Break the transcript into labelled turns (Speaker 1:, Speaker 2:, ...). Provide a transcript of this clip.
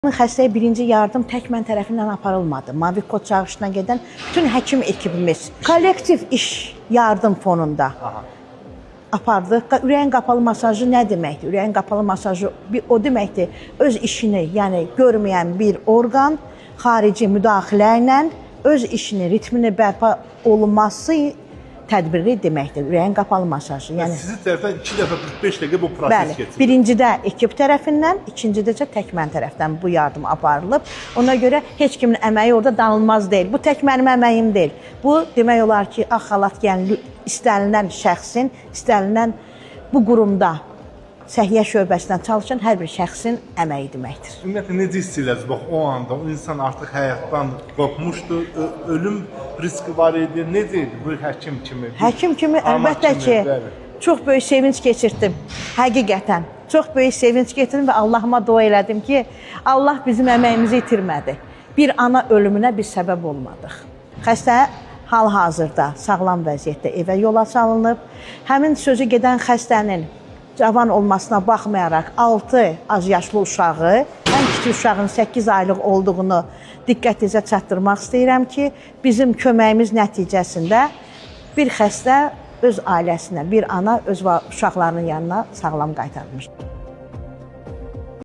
Speaker 1: Xəstəyə birinci yardım tək mən tərəfindən aparılmadı. Mavi kod çağırışına gedən bütün həkim ekibimiz kollektiv iş yardım fonunda apardıq. Ürəyin qapalı masajı nə deməkdir? Ürəyin qapalı masajı bir o deməkdir, öz işini, yəni görməyən bir orqan xarici müdaxilə ilə öz işini, ritmini bərpa olunması tədbiri deməkdir. Ürəyin qapalı masajı. Yəni
Speaker 2: Sizin tərəfdən 2 dəfə 45 dəqiqə bu proses
Speaker 1: Bəli,
Speaker 2: keçirilir.
Speaker 1: birincidə ekip tərəfindən, ikincidə isə tək mən tərəfdən bu yardım aparılıb. Ona görə heç kimin əməyi orada danılmaz deyil. Bu tək mənim əməyim deyil. Bu demək olar ki, ağ xalat geyən istənilən şəxsin, istənilən bu qurumda səhiyyə şöbəsində çalışan hər bir şəxsin əməyi deməkdir.
Speaker 2: Ümumiyyətlə necə hiss eləyirsiniz? Bax o anda o insan artıq həyatdan qopmuşdu, ölüm riski var idi. Necə idi bu həkim kimi? Bir
Speaker 1: Həkim kimi
Speaker 2: ana
Speaker 1: əlbəttə
Speaker 2: kimi,
Speaker 1: ki,
Speaker 2: bəli.
Speaker 1: çox böyük sevinç keçirtdim. Həqiqətən çox böyük sevinç keçirdim və Allahıma dua elədim ki, Allah bizim əməyimizi itirmədi. Bir ana ölümünə biz səbəb olmadıq. Xəstə hal-hazırda sağlam vəziyyətdə evə yola salınıb. Həmin sözü gedən xəstənin cavan olmasına baxmayaraq 6 azyaşlı uşağı, ən kiçik uşağın 8 aylıq olduğunu diqqətinizə çatdırmaq istəyirəm ki, bizim köməyimiz nəticəsində bir xəstə öz ailəsinə, bir ana öz uşaqlarının yanına sağlam qaytarılmışdır.